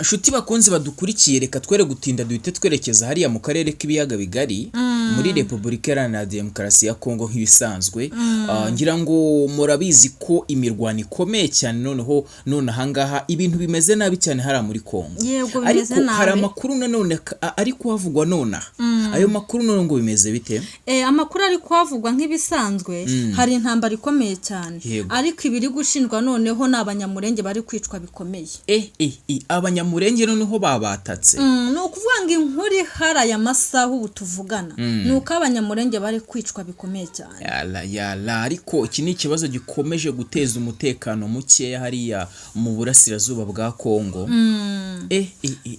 Nshuti bakunzi badukurikiye, reka twere gutinda, duhite twerekeza hariya mu karere k'Ibiyaga Bigari, muri Repubulika Iharanira Demokarasi ya Kongo nk'ibisanzwe. Ngira ngo murabizi ko imirwano ikomeye cyane noneho none ahangaha ibintu bimeze nabi cyane hariya muri Kongo. Yego, bimeze Ariko hari nabi. amakuru nanone ari kuhavugwa nonaha. Ayo makuru none ngo bimeze bite? Amakuru ari kuhavugwa nk'ibisanzwe, hari intambara ikomeye cyane. Ariko ibiri gushinjwa noneho ni Abanyamurenge bari kwicwa bikomeye. Abanyamurenge noneho babatatse. Ni ukuvuga ngo inkuru ihari aya masaha ubu tuvugana ni uko Abanyamurenge bari kwicwa bikomeye cyane. Yala yala, ariko iki ni ikibazo gikomeje guteza umutekano mukeya hariya mu burasirazuba bwa Kongo.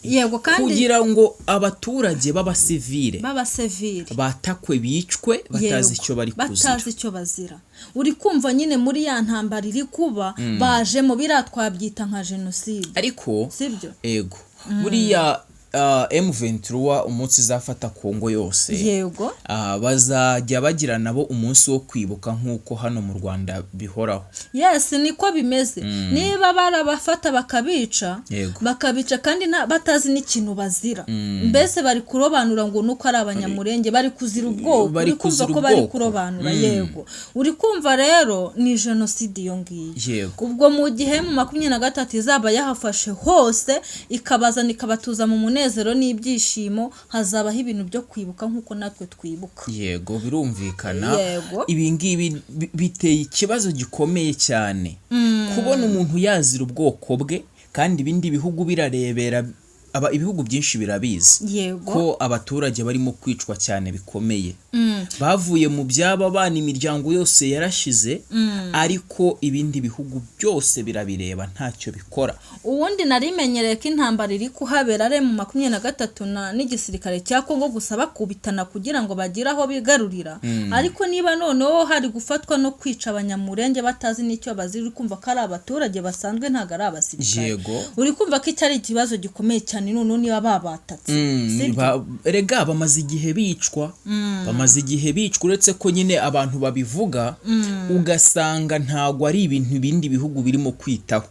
Yego, kandi Kugira ngo abaturage b'abasivile b'abasivili batakwe, bicwe batazi icyo bari kuzira. Batazi icyo bazira. Uri kumva nyine muri ya ntambara iri kuba bajemo, biriya twabyita nka jenoside. Ariko Sibyo? Ego, buriya M23 umunsi izafata Kongo yose, bazajya bagira nabo umunsi wo kwibuka nk'uko hano mu Rwanda bihoraho. Yes, niko bimeze. Niba barabafata bakabica, bakabica kandi batazi n'ikintu bazira, mbese bari kurobanura ngo nuko ari Abanyamurenge, bari kuzira ubwoko. Bari Uri kumva kuzira ko bari ubwoko. kurobanura. Yego, uri kumva rero ni jenoside iyo ngiyo. Ubwo mu gihe mu 23 izaba yahafashe hose, ikabazana, ikabatuza mu munezero n'ibyishimo, hazabaho ibintu byo kwibuka nk'uko natwe twibuka. Yego, birumvikana. Ibi ngibi biteye ikibazo gikomeye cyane, kubona umuntu yazira ubwoko bwe kandi ibindi bihugu birarebera. Aba ibihugu byinshi birabizi ko abaturage barimo kwicwa cyane bikomeye, bavuye mu byabo, abana, imiryango yose yarashize, ariko ibindi bihugu byose birabireba, ntacyo bikora. Ubundi narimenyereye ko intambara iri kuhabera ari mu 23 n'igisirikare cya Kongo gusa, bakubitana kugira ngo bagire aho bigarurira. Ariko niba noneho hari gufatwa no kwica Abanyamurenge batazi n'icyo bazira, uri kumva ko ari abaturage basanzwe, ntabwo ari abasirikare. Uri kumva ko iki ari ikibazo gikomeye cyane noneho niba babatatse. Sibyo? Erega bamaze igihe bicwa, bamaze igihe bicwa, uretse ko nyine abantu babivuga ugasanga ntabwo ari ibintu ibindi bihugu birimo kwitaho,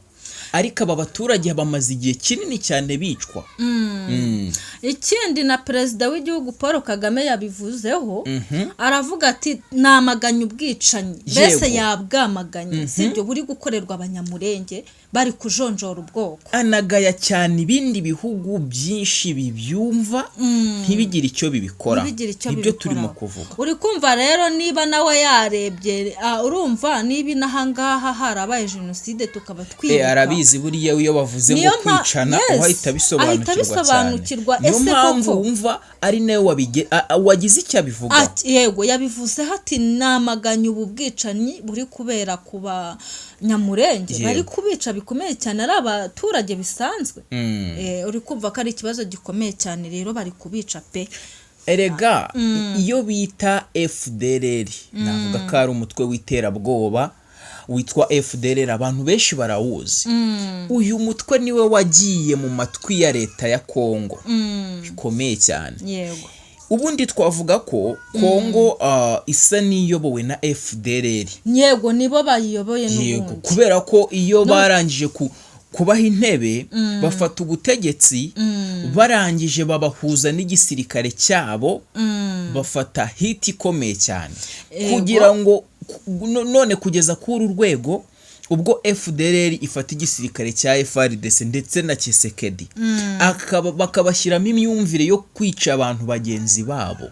ariko aba baturage bamaze igihe kinini cyane bicwa. Ikindi, na perezida w'igihugu Paul Kagame yabivuzeho, aravuga ati: "Namaganye ubwicanyi." Mbese yabwamaganye, sibyo, buri gukorerwa Abanyamurenge, bari kujonjora ubwoko. Anagaya cyane ibindi bihugu byinshi bibyumva ntibigire icyo bibikora. Ntibigire icyo Nibyo bibikoraho. turimo kuvuga. Uri kumva rero niba nawe yarebye, urumva niba inahangaha harabaye jenoside tukaba twibuka. Arabizi, buriya iyo bavuze ngo Niyo kwicana, yes, uhita bisobanukirwa ahita cyane. bisobanukirwa. Niyo Ese mpamvu koko? wumva ari nawe wagize icyo abivugaho. Ati, yego, yabivuzeho ati: "Namaganye ubu bwicanyi buri kubera ku Banyamurenge, bari kubica bikomeye cyane, ari abaturage bisanzwe." Uri kumva ko ari ikibazo gikomeye cyane rero, bari kubica pe. Erega iyo bita FDLR, navuga ko ari umutwe w'iterabwoba witwa FDLR, abantu benshi barawuzi. Uyu mutwe niwe wagiye mu matwi ya leta ya Kongo bikomeye cyane. Ubundi twavuga ko Kongo isa n'iyobowe na FDLR. Yego, nibo bayiyoboye n'ubundi. Kubera ko iyo barangije kubaha intebe, bafata ubutegetsi, barangije babahuza n'igisirikare cyabo, bafata hit ikomeye cyane kugira ngo none kugeza kuri uru rwego, ubwo FDLR ifata igisirikare cya FARDC ndetse na Tshisekedi, bakabashyiramo imyumvire yo kwica abantu bagenzi babo,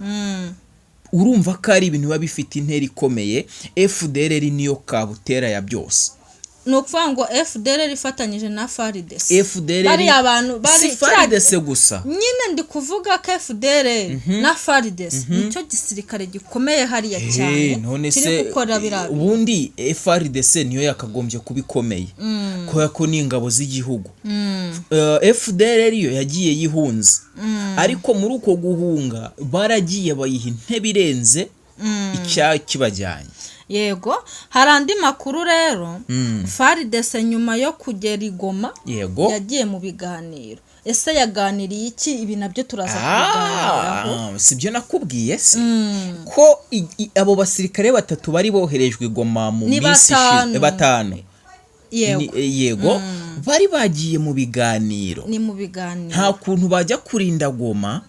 urumva ko ari ibintu biba bifite intera ikomeye. FDLR niyo kabutera ya byose. Ni ukuvuga ngo FDLR ifatanyije na FARDC. FDLR Bariya bantu bari si FARDC gusa. Nyine ndi kuvuga ko FDLR na FARDC nicyo gisirikare gikomeye hariya cyane None kiri se gukora biriya bintu. Ubundi FARDC niyo yakagombye kuba ikomeye, kubera ko ni ingabo z'igihugu. FDLR yo yagiye yihunze, ariko muri uko guhunga baragiye bayiha intebe irenze icya kibajyanye. Yego, hari andi makuru rero. FARDC nyuma yo kugera i Goma yagiye mu biganiro. Ese yaganiriye iki? Ibi nabyo turaza kubiganiraho. Ah, si byo nakubwiye se ko abo basirikare batatu bari boherejwe i Goma mu Ni minsi ishize? batanu. Batanu. Yego. Yego, bari bagiye mu biganiro. Ni mu biganiro. Nta kuntu bajya kurinda Goma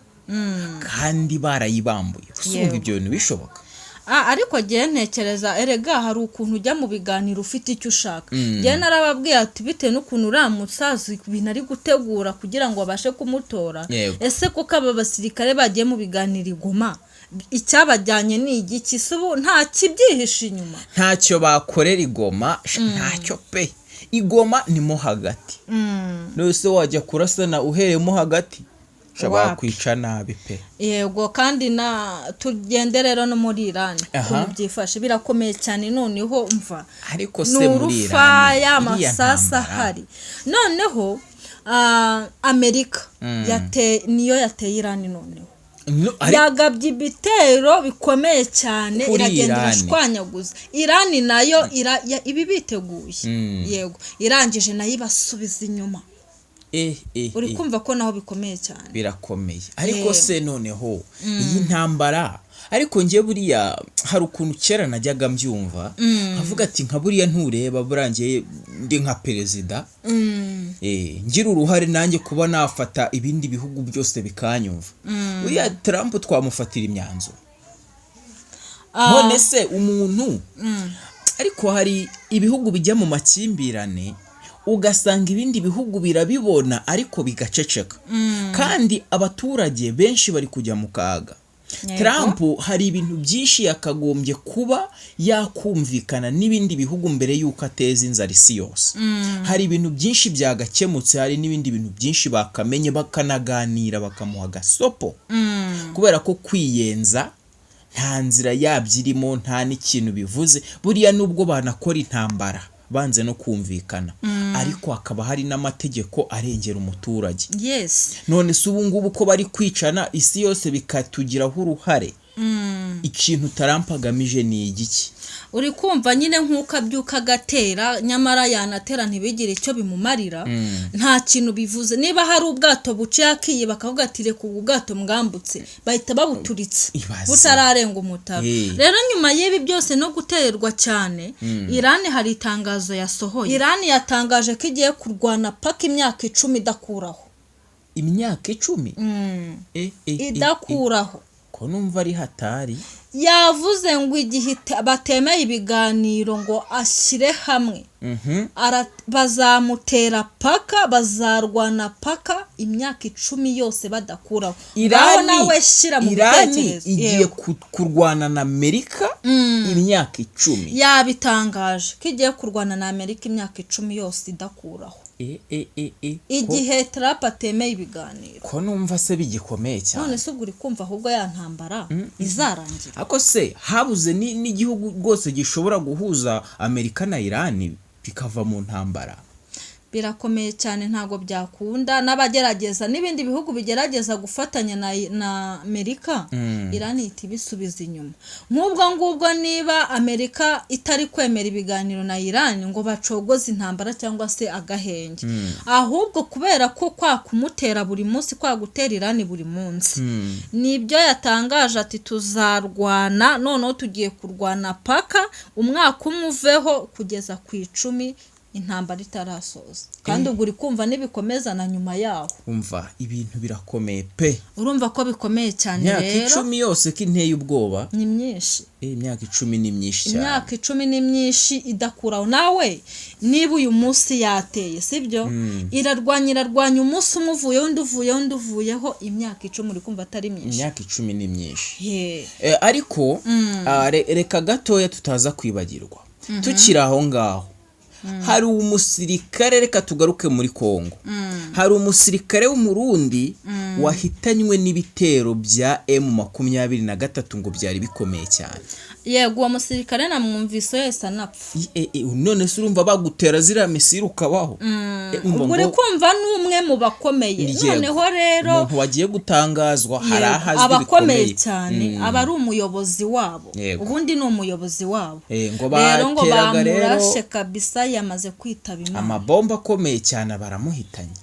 kandi barayibambuye. Usumva ibyo bintu bishoboka? Ah, ariko ngewe ntekereza, erega hari ukuntu ujya mu biganiro ufite icyo ushaka. Ngewe narababwiye ati bitewe n'ukuntu uriya musaza ibintu ari gutegura kugira ngo babashe kumutora, ese koko aba basirikare bagiye mu biganiro i Goma, icyabajyanye ni igiki? Se ubu nta kibyihishe inyuma? Ntacyo bakorera i Goma, ntacyo pe. I Goma ni mo hagati. None wajya kurasana uhereyemo hagati? Wapi. Bakwica nabi pe. Yego, kandi na tugende rero no muri Irani, ukuntu byifashe birakomeye cyane. Noneho mva Ariko ni se muri urufaya. Irani iriya Amasasu ntambara ahari noneho, Amerika niyo yateye Irani noneho. No, Yagabye ibitero bikomeye cyane. Kuri Iragenda Irani. irashwanyaguza. Irani nayo ibi biteguye. Yego, irangije nayo ibasubiza inyuma. Uri kumva ko naho bikomeye cyane. Birakomeye, ariko se noneho iyi ntambara, ariko njye buriya hari ukuntu kera najyaga mbyumva nkavuga ati nka buriya ntureba burangiye ndi nka perezida, ngira uruhare nanjye kuba nafata ibindi bihugu byose bikanyumva, buriya Trump twamufatira imyanzuro. None se umuntu, ariko hari ibihugu bijya mu makimbirane ugasanga ibindi bihugu birabibona ariko bigaceceka, kandi abaturage benshi bari kujya mu kaga. Trump hari ibintu byinshi yakagombye kuba yakumvikana n'ibindi bihugu mbere y'uko ateza inzara isi yose. Hari ibintu byinshi byagakemutse, hari n'ibindi bintu byinshi bakamenye, bakanaganira, bakamuha agasopo, kubera ko kwiyenza nta nzira yabyo irimo, nta n'ikintu bivuze. Buriya nubwo banakora intambara banze no kumvikana, ariko hakaba hari n'amategeko arengera umuturage. None se ubu ngubu ko bari kwicana isi yose bikatugiraho uruhare, ikintu Trump agamije ni igiki? Uri kumva nyine nk'uko abyuka agatera, nyamara yanatera ntibigire icyo bimumarira, nta kintu bivuze. Niba hari ubwato buciye akiye, bakavuga ati reka ubu bwato mwambutse, bahita babuturitsa Ibaze. butararenga umutaro. Rero nyuma y'ibi byose no guterwa cyane, Irani hari itangazo yasohoye. Irani yatangaje ko igiye kurwana paka imyaka 10 idakuraho. Imyaka 10? Idakuraho. Ko numva ari hatari. Yavuze ngo igihe batemeye ibiganiro ngo ashyire hamwe, bazamutera paka, bazarwana paka imyaka 10 yose badakuraho. Ngaho nawe shyira mu Irani bitekerezo. igiye kurwana na Amerika imyaka 10? Yabitangaje ko igiye kurwana na Amerika imyaka 10 yose idakuraho, igihe Trump atemeye ibiganiro. Ko numva se bigikomeye cyane. None se ubwo uri kumva ahubwo ya ntambara izarangira? Ariko se habuze n'igihugu rwose gishobora guhuza Amerika na Irani bikava mu ntambara? Birakomeye cyane, ntabwo byakunda. N'abagerageza, n'ibindi bihugu bigerageza gufatanya na Amerika, Irani ihita ibisubiza inyuma. Nk'ubwo ngubwo niba Amerika itari kwemera ibiganiro na Irani ngo bacogoze intambara cyangwa se agahenge, ahubwo kubera ko kwa kumutera buri munsi, kwa gutera Irani buri munsi, nibyo yatangaje ati tuzarwana, noneho tugiye kurwana paka umwaka umwe uveho kugeza ku 10 intambara itarasoza. Kandi ubwo uri kumva nibikomeza na nyuma yaho. Umva, ibintu birakomeye pe. Urumva ko bikomeye cyane. Imyaka Rero 10 yose ko inteye ubwoba. Ni myinshi. Imyaka 10 ni myinshi cyane. Imyaka 10 ni myinshi idakuraho. Nawe niba uyu munsi yateye, sibyo, irarwanya, irarwanya, umunsi umwe uvuyeho, undi uvuyeho, undi uvuyeho, imyaka 10 uri kumva atari myinshi? Imyaka 10 ni myinshi. Ye. Ariko reka gatoya tutaza kwibagirwa, tukiri aho ngaho, hari umusirikare, reka tugaruke muri Kongo, hari umusirikare w'Umurundi wahitanywe n'ibitero bya M23, ngo byari bikomeye cyane. Yego, uwo musirikare namwumvise wese anapfa. None se urumva bagutera ziriya missile ukabaho? Umva Ubwo uri ngo kumva ni umwe mu bakomeye. Noneho rero umuntu wagiye gutangazwa hari ahazwi abakomeye bikomeye. cyane, aba ari umuyobozi wabo. Ubundi ni umuyobozi wabo. Ngo Rero ngo bateraga rero bamurashe kabisa, yamaze kwitaba Imana. amabomba akomeye cyane, baramuhitanye.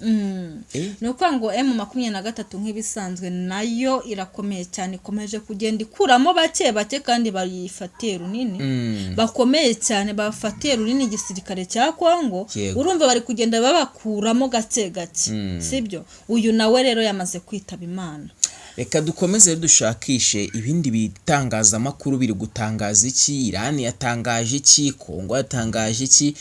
Ni ukuvuga ngo M23 nk'ibisanzwe nayo irakomeye cyane, ikomeje kugenda ikuramo bake bake kandi bayifatiye runini, bakomeye cyane, bafatiye runini igisirikare cya Kongo. Urumva bari kugenda babakuramo gake gake, sibyo? Uyu nawe rero yamaze kwitaba Imana. Reka dukomeze dushakishe ibindi bitangazamakuru biri gutangaza iki. Irani yatangaje iki? Kongo yatangaje iki?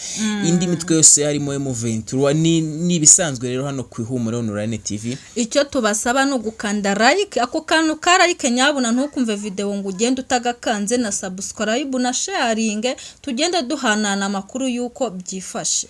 Indi mitwe yose harimo M23. Ni ibisanzwe rero hano ku Ihumure Online TV. Icyo tubasaba ni ugukanda like, ako kantu ka like nyabuna, ntukumve videwo ngo ugende utagakanze, na subscribe na sharing, tugende duhanana amakuru y'uko byifashe.